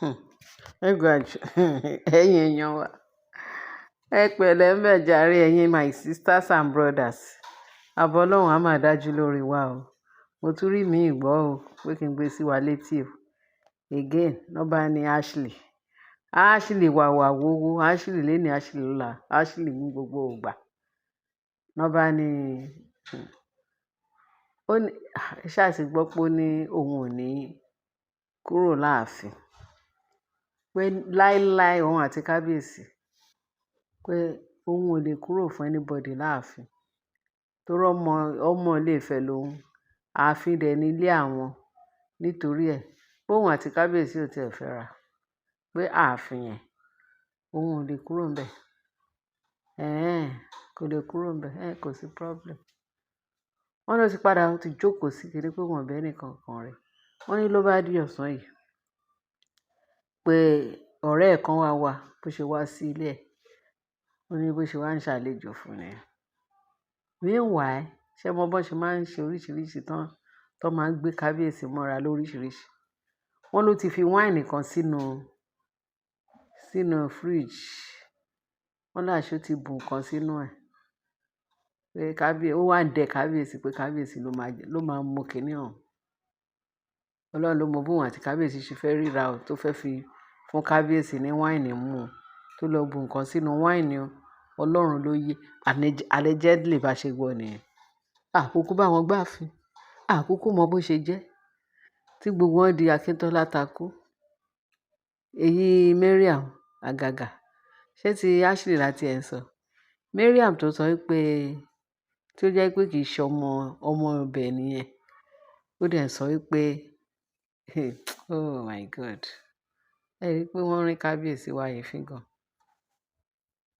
Ẹ gbàjú, ẹ̀yin èèyàn wa. Ẹ pẹ̀lẹ́ ń bẹ̀ jàre, ẹ̀yin my sisters and brothers. Àbọ̀ Ọlọ́run á máa dájú lórí wa o. Mo tún rí mi ìgbọ́ o, pé kí n gbé sí wa létí o. Again, lọ́ bá ní Ashley. Ashley wàwà wowó, Ashley léni, Ashley lọ́la, Ashley ní gbogbo ìgbà. Lọ́ bá ní, ó ní, ẹ ṣáà ti gbọ́ pé ó ní òun ò ní kúrò láàfin. Pé láíláí òun àti kábíyèsí, pé òun ò lè kúrò fún anybody láàfin. Torí ọmọ, ọmọ ilé Ifẹ̀ lòun, ààfin dẹ̀ ní ilé àwọn. Nítorí ẹ, pé òun àti kábíyèsí ò tí ì fẹ́ra. Pé ààfin yẹn, òun ò lè kúrò níbẹ̀. Ẹ̀hẹn, kò lè kúrò níbẹ̀. Ẹ̀, kò sí problem. Wọ́n ló ti padà, ó ti jókòó sí kiní pé wọ́n ò bá ẹnì kankan rẹ́. Wọ́n ní ló bá di ọ̀sán yìí pé ọ̀rẹ́ ẹ̀ kan wá wá, bó ṣe wá sí ilé ẹ̀. Ó ní bó ṣe wá ń ṣàlejò fún ni. Meanwhile, ṣé mo bó ṣe máa ń ṣe oríṣiríṣi tán, tó máa ń gbé kábíyèsí mọ́ra lóríṣiríṣi. Wọ́n ló ti fi wine kan sínú fridge. Wọ́n láṣẹ ó ti bu nǹkan sínú ẹ̀. Pé ó wá ń dẹ kábíyèsí pé kábíyèsí ló máa mú kíní ọ̀hún. Ọlọ́run ló mọ bí òun àti kábíyèsí ṣe fẹ́ ríra o, tó fẹ́ fi fún kábíyèsí ní wine mú, tó lọ bu nǹkan sínú wine o. Ọlọ́run ló yé. Allegedly bá ṣe gbọ́ nìyẹn. Àkókò bá wọn gbá ààfin. Àkókò mọ bó ṣe jẹ́. Tí gbogbo wọn di Akíntọ́lá takú. Èyí Mariam àgàgà. Ṣé tí Ashley láti ẹ̀ ń sọ? Mariam tó sọ wípé, tí ó jẹ́ pé kì í ṣe ọmọ, ọmọ ibẹ̀ nìyẹn. Ó dẹ̀ sọ wípé, oh my God. Ẹ rí i pé wọ́n rí kábíyèsí wa yìí fín gan.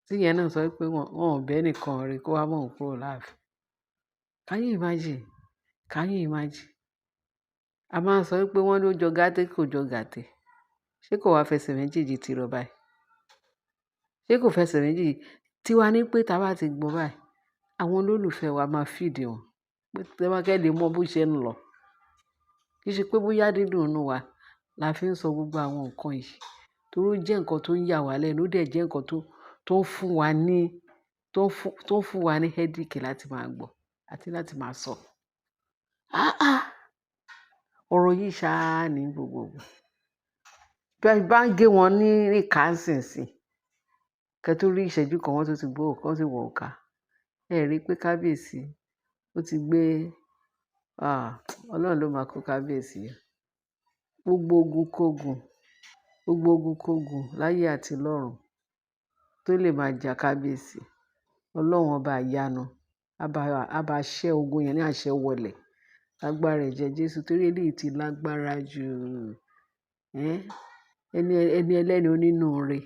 Tí ìyẹn náà sọ wípé wọ́n ò bá ẹnìkan rí kó wá mú òun kúrò láàfin. Can you imagine? Can you imagine? A máa ń sọ wípé wọ́n ló jọ gàtè kò jọ gàtè. Ṣé kò wá fẹsẹ̀ méjèèjì tìrọ báyìí? Ṣé kò fẹsẹ̀ méjèèjì? Tí wá ní pé tí a bá ti gbọ́ báyìí, àwọn olólùfẹ́ wa máa feed wọn. Pé tí wọ́n kẹ́ lè mọ bó ṣe ń lọ. Kì í ṣe pé bóyá dídùn inú wa la fi ń sọ gbogbo àwọn nǹkan yìí. Torí ó jẹ́ nǹkan tó ń yà wá lẹ́nu, ó dẹ̀ jẹ́ nǹkan tó ń fún wa ní, tó ń fún wa ní headache láti máa gbọ́ àti láti máa sọ. Ah ah! Ọ̀rọ̀ yìí ṣáá ní gbogbo ìgbà. Bí ẹ bá ń gé wọn ní ìka ńsìnsìn, kí ẹ tó rí ìṣẹ́jú kan wọ́n tó ti gbó, wọ́n ti wọ òrùka. Ẹ rí i pé kábíyèsí ó ti gbé, ah, Ọlọ́run ló máa kó kábíyèsí yọ. Gbogbo ogun kógun, gbogbo ogun kógun láyé àti lọ́run tó lè máa jà kábíyèsí. Ọlọ́run ọba ìyanu, á bá ṣẹ́ ogun yẹn ní àṣẹ wọlẹ̀. Lágbára ẹ̀jẹ̀ Jésù torí eléyìí ti lágbára jù. Ẹ́n, ẹni ẹlẹ́ni onínúure,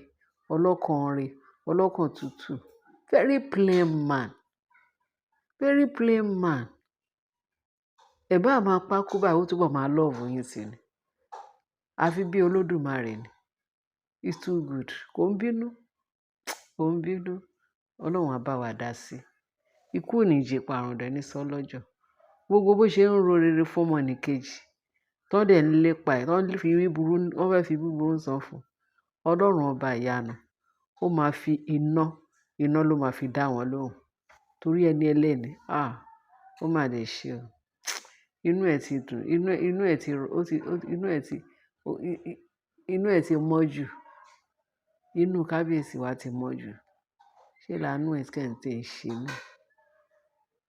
ọlọ́kàn re, ọlọ́kàn tútù. Very plain man. Very plain man. Ẹ bá máa pa kú báyìí, ó túbọ̀ máa love yín sí ni. Àfi bí Olódùmarè ni. He's too good. Kò ń bínú. Kò ń bínú. Ọlọ́run á bá wa dá sí. Ikú ò ní jẹ parun dẹ̀ ní sọ́ lọ́jọ́. Gbogbo bó ṣe ń ro rere fún ọmọnìkejì, tó dẹ̀ ń lépa ẹ̀, tó ń fi búburú, wọ́n fẹ́ fi búburú san fún. Ọlọ́run ọba ìyanu, ó máa fi iná, iná ló máa fi dá wọn lóhùn. Torí ẹni ẹlẹ́ni, ah, ó máa dẹ̀ ṣe o. Inú ẹ̀ ti dùn, inú ẹ̀ ti, ó ti, inú ẹ̀ ti, inú ẹ̀ ti mọ́ jù. Inú kábíyèsí wa ti mọ́ jù. Ṣé làánú ẹ̀ kẹ́ ń tẹ̀ ṣe mí?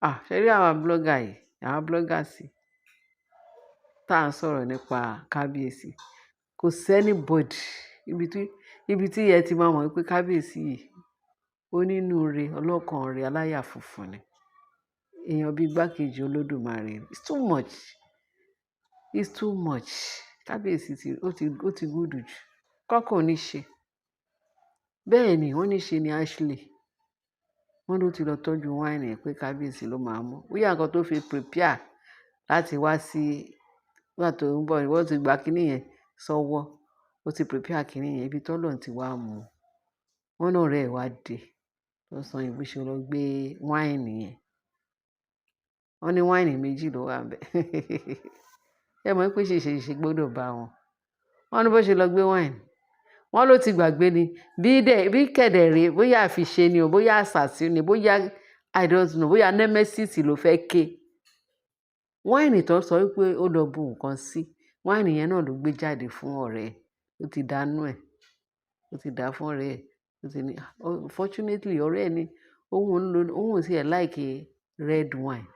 Ah, ṣé rí àwọn blogger yìí, àwọn bloggers yìí tá ń sọ̀rọ̀ nípa kábíyèsí. Kò sí anybody ibi tí ẹ ti máa mọ̀ wípé kábíyèsí yìí onínúure, ọlọ́kàn re, aláyà funfun ni. Èèyàn bí igbákejì Olódùmarè. It's too much. It's too much. Kábíyèsí ti, ó ti good jù. Kọ́kọ́ ò ní ṣe. Bẹ́ẹ̀ ni, wọ́n ní ṣe ni Ashley. Wọ́n ló ti lọ tọ́jú wine pé kábíyèsí ló máa mú. Bóyá nǹkan tó fi prepare láti wá sí, nígbà tó ń bọ̀, wọ́n ti gba kíní yẹn sọ́wọ́. Ó ti prepare kíní yẹn, ibi tí Ọlọ́run ti wá mú. Wọ́n náà ọ̀rẹ́ ẹ̀ wá dé. Lọ́sàn yìí bó ṣe lọ gbé wine yẹn. Wọ́n ní wine méjì ló wà níbẹ̀. Ẹ mọ̀ pé ṣèṣe ṣe gbọdọ̀ bá wọn. Wọ́n ní bó ṣe lọ gbé wine. Wọ́n ló ti gbàgbé ni. Bí dẹ̀, bí kẹ̀dẹ̀ rè, bóyá àfiṣe ni o, bóyá àsàsí ni, bóyá I don't know, bóyá nemesis ló fẹ́ ké. Wine tó sọ wípé ó lọ bu nǹkan sí, wine yẹn náà ló gbé jáde fún ọ̀rẹ́ ẹ̀. Ó ti dánú ẹ̀. Ó ti dà fún ọ̀rẹ́ ẹ̀. Ó ti ní, fortunately ọ̀rẹ́ ẹ̀ ní òun ń lo, òun ò sì ẹ̀ like red wine.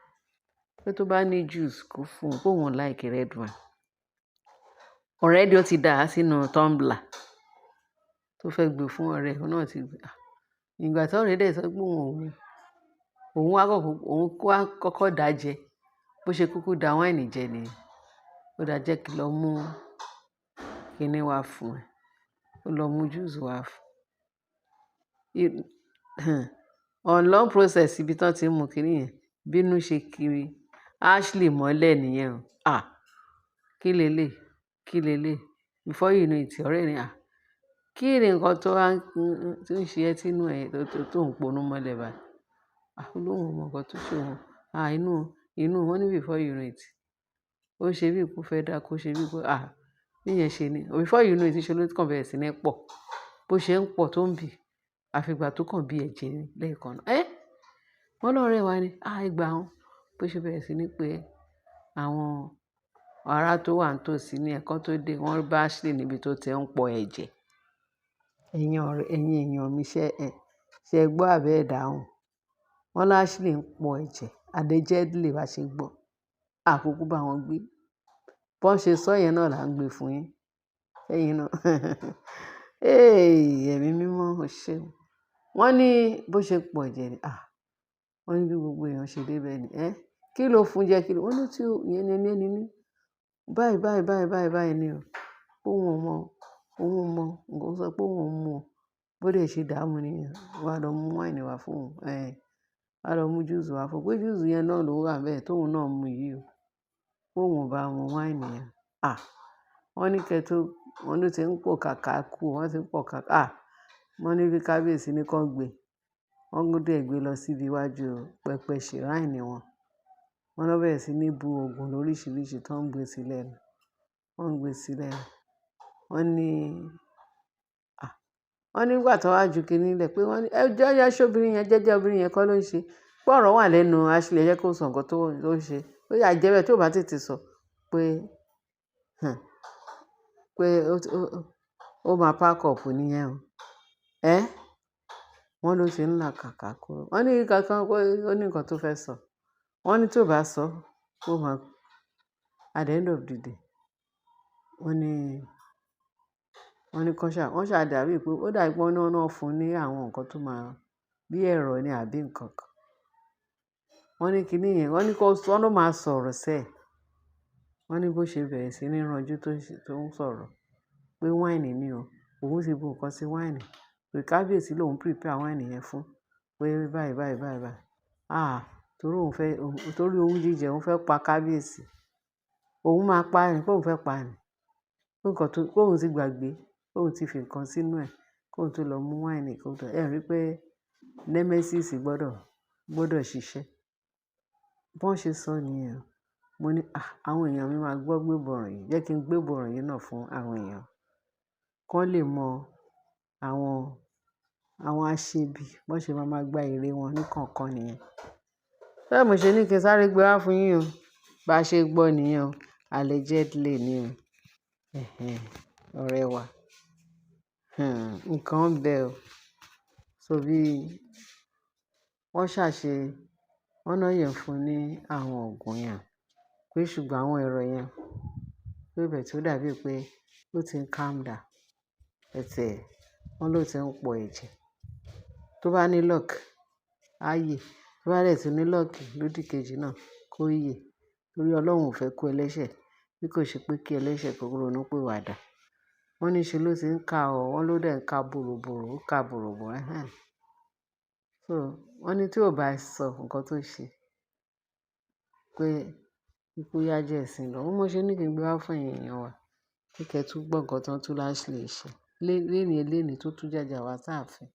Pé tó bá ní juice kó fún un, pé òun like red wine. Already ó ti dà á sínú tumbler tó fẹ́ gbé fún ọ̀rẹ́ ẹ̀, òun náà ti gbé. Ìgbà tí ọ̀rẹ́ dẹ̀ sọ pé òun ò mú, òun wá kọ́kọ́, òun wá kọ́kọ́ dà jẹ. Bó ṣe kúkú da wine jẹ ni. Ó dà jẹ́ kí lọ mú kíní wá fún ẹ. Ó lọ mú juice wá fún. On long process ibi tí wọ́n ti ń mú kíní yẹn, bínú ṣe kiri Ashley mọ́lẹ̀ nìyẹn o. Ah! Kí leleyii? Kí leleyii? Before you know it, ọ̀rẹ́ ní, "À, kí ni nǹkan tó wá ń ṣe ẹ́ tí inú ẹ tó ń ponú mọ́lẹ̀ báyìí?" Ah! Ó lóhùn ò mọ nǹkan tó ṣe òun. Ah! Inú, inú wọ́n ní before you know it. Ó ṣe bí pé ó fẹ́ dákú, ó ṣe bí pé, ah! Bí ìyẹn ṣe ni. Before you know it, ṣe ló kàn bẹ̀rẹ̀ sí ní pọ̀. Bó ṣe ń pọ̀ tó ń bì, àfi ìgbà tó kàn bí ẹ̀jẹ̀ ní lẹ́ẹ̀kan náà. "Ẹ́! Wọ́n lọ́rẹ́ wa ni. Ah! Ẹ gbà wọ́n." Bó ṣe bẹ̀rẹ̀ sí ní pé àwọn ará tó wà nítòsí ní ẹ̀kan tó dé, wọ́n bá Ashley níbi tó ti ń pọ ẹ̀jẹ̀. Ẹ̀yin ọ̀rẹ́, ẹ̀yin èèyàn mi ṣé ẹ, ṣé ẹ gbọ́ àbí ẹ dáhùn? Wọ́n lá Ashley ń pọ ẹ̀jẹ̀ allegedly bá ṣe gbọ́. A kúkú bá wọn gbé. Bó ṣe sọ yẹn náà là ń gbé fún yín. Ẹ̀yin náà. Hey! Ẹ̀mí mímọ́ o ṣé o. Wọ́n ní bó ṣe pọ ẹ̀jẹ̀ ni. Ah! Wọ́n ní bí gbogbo èèyàn ṣe dé bẹ́ẹ̀ ni. "Ẹ́! Kí ló fún jẹ? Kí ló?" Wọ́n ní tí ó, ìyẹn ni ẹni ní. Báyìí, báyìí, báyìí, báyìí, báyìí ni o. Òun ò mọ̀, òun ò mọ̀. Nǹkan sọ pé òun ò mú o. Bó dẹ̀ ṣe dààmú nìyẹn. Wá lọ mú wine wá fún òun. Ẹ̀, wá lọ mú juice wá fún un. Pé juice yẹn náà ló wà níbẹ̀ tóun náà mú yìí o. Pé òun ò bá mu wine yẹn. Ah! Wọ́n ní kẹ́ tó, wọ́n ló ti ń pò kàkà kú. Wọ́n ti ń pọ̀ kàkà. Ah! Wọ́n ní bí kábíyèsí ní kó gbé. Wọ́n dẹ̀ gbé lọ síbi iwájú pẹpẹ shrine wọn. Wọ́n lọ bẹ̀rẹ̀ sí ní bu òògùn lóríṣiríṣi tó ń gbé sílẹ̀ nù. Wọ́n ń gbé sílẹ̀ nù. Wọ́n ní, ah! Wọ́n ní nígbà tó wá ju kíní lẹ̀ pé wọ́n ní, "Ẹ jẹ́ ẹ ṣé obìnrin yẹn jẹ́jẹ́, obìnrin yẹn kọ́ ló ń ṣe." Pé ọ̀rọ̀ wà lẹ́nu Ashley, ẹ jẹ́ kó sọ nǹkan tó ń ṣe. Ó yà jẹ́ bẹ́ẹ̀ tí ó bá tètè sọ pé, pé ó máa pack up nìyẹn o. Ẹ́! Wọ́n ló ti ń làkàkà kúrò. Wọ́n ní nǹkan pé ó ní nǹkan tó fẹ́ sọ. Wọ́n ní tí ó bá sọ, ó máa at the end of the day. Wọ́n ní kó ṣà, wọ́n ṣà dàbí pé ó dàbí pé wọ́n náà fún un ní àwọn nǹkan tó máa bí ẹ̀rọ ni àbí nǹkan kan. Wọ́n ní kíní yẹn, wọ́n ní kó sọ, wọ́n ló máa sọ̀rọ̀ sẹ́. Wọ́n ní bó ṣe bẹ̀rẹ̀ sí ní ranjú tó ń sọ̀rọ̀ pé wine ni o. Òun sì bu nǹkan sí wine. Pé kábíyèsí lòun prepare wine yẹn fún. Pé báyìí, báyìí, báyìí, báyìí. Ah! Torí òun fẹ́, torí owú jíjẹ òun fẹ́ pa kábíyèsí. Òun máa pa ẹni, pé òun fẹ́ pa ẹni. Pé nǹkan tó, pé òun ti gbàgbé, pé òun ti fi nǹkan sínú ẹ̀ kó tó lọ mú wine kó tó. Ẹ rí i pé nemesis gbọdọ̀, gbọdọ̀ ṣiṣẹ́. Bó ṣe sọ nìyẹn. Mo ní, "Ah! Àwọn èèyàn mi máa gbọ́ gbéborùn yìí. Jẹ́ kí n gbé borùn yìí náà fún àwọn èèyàn. Kí wọ́n lè mọ àwọn, àwọn aṣebi bó ṣe máa máa gba ère wọn ní kọ̀ọ̀kan nìyẹn." Bẹ́ẹ̀ mo ṣe ní kí n sáré gbé wá fún yín o. Bá ṣe gbọ́ nìyẹn o. Allegedly ni o. Ẹ̀hẹn, ọ̀rẹ́ wa. Nǹkan ń bẹ o. So bí wọ́n ṣà ṣe, wọ́n náà yẹn fún un ní àwọn òògùn yẹn. Pé ṣùgbọ́n àwọn ẹ̀rọ yẹn, pé bẹ́ẹ̀ tí ó dàbí pé ó ti ń calm down. Ẹ̀tẹ̀, wọ́n ló ti ń pọ ẹ̀jẹ̀. Tó bá ní luck, á yè. Tó bá dẹ̀ tí ní luck lódì kejì náà, kó yè. Torí Ọlọ́run ò fẹ́ kú ẹlẹ́ṣẹ̀. Bí kò ṣe pé kí ẹlẹ́ṣẹ̀ kó ronú pìwà dà. Wọ́n ní ṣe ló ti ń ka ọ̀, wọ́n ló dẹ̀ ń ka bòròbòrò, ó ka bòròbòrò. Ẹ̀hẹn. So wọ́n ní tí ò bá sọ nǹkan tó ṣe, pé ikú yá jẹ́ ẹ̀sìn lọ. Mo ṣe ní kí n gbé wá fún ẹ̀yin èèyàn wa. Kí kẹ́ tún gbọ́ nǹkan tó ń tú Ashley ṣe. Léni eléni tó tún jàjà wá sáàfin.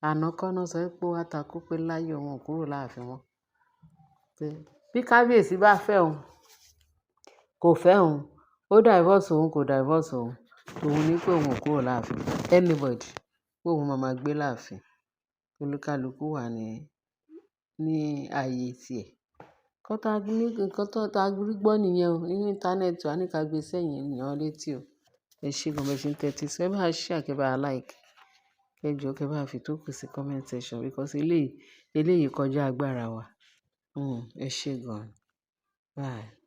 Àná kọ́ ná sọ pé ó wá takú pé láyé òun ò kúrò láàfin mọ́. Pé bí kábíyèsí bá fẹ́ òun, kò fẹ́ òun, ó divorce òun, kò divorce òun. Òun ní pé òun ò kúrò láàfin. Anybody pé òun máa máa gbé láàfin. Olúkálukú wà ní ààyè tí ẹ̀. Nǹkan tá ní, nǹkan tó ta rí gbọ́ nìyẹn o. Nínú íńtánẹ́ẹ̀tì a ní ká gbé sẹ́yìn ènìyàn létí o. Ẹ ṣé gan bẹ ṣe ń tẹ́tí sí. Ẹ bá share, kí ẹ bá like. Ẹ jọ̀ọ́ kí ẹ bá fi tókù sí comment section because eléyìí, eléyìí kọjá agbára wa. Ẹ ṣé gan. Bye.